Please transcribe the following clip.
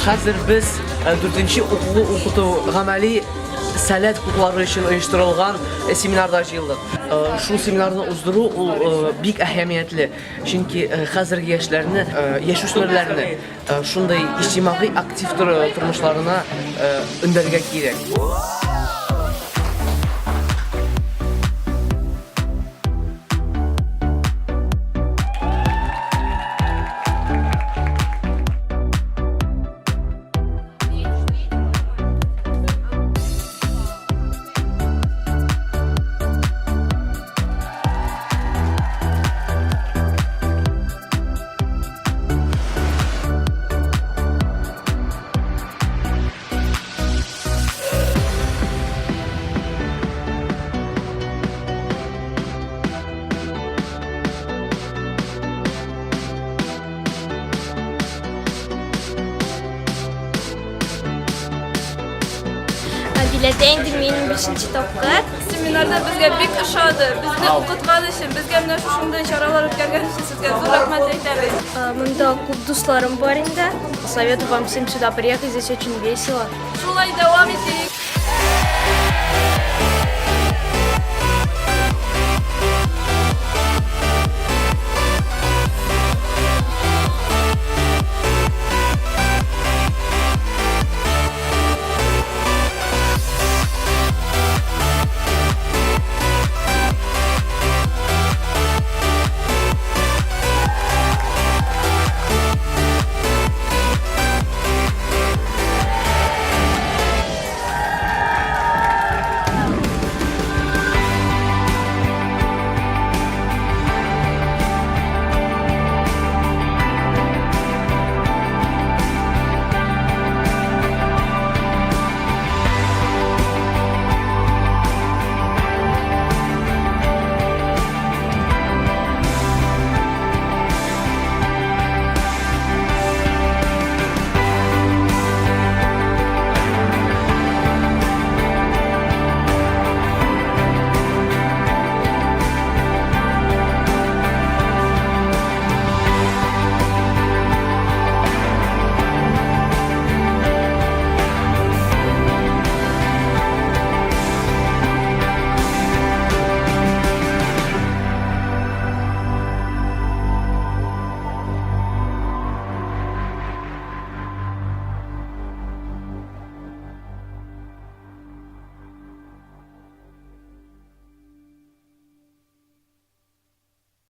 Хәзер без дүртенче уку укыту гамәли сәләт клублары өчен оештырылган семинарда җыелдык. Шул семинарны уздыру ул бик әһәмиятле, чөнки хәзерге яшьләрне, яшүсмерләрне шундый иҗтимагый актив тормышларына өндәргә кирәк. Биләтә инде мин бишенче тапкыр. Семинарда безгә бик ошады. Безне укыткан өчен, безгә менә шушындый чаралар үткәргән өчен сезгә зур рәхмәт әйтәбез. Монда күп дусларым бар инде. Советую вам всем сюда приехать, здесь очень весело. Шулай дәвам итик.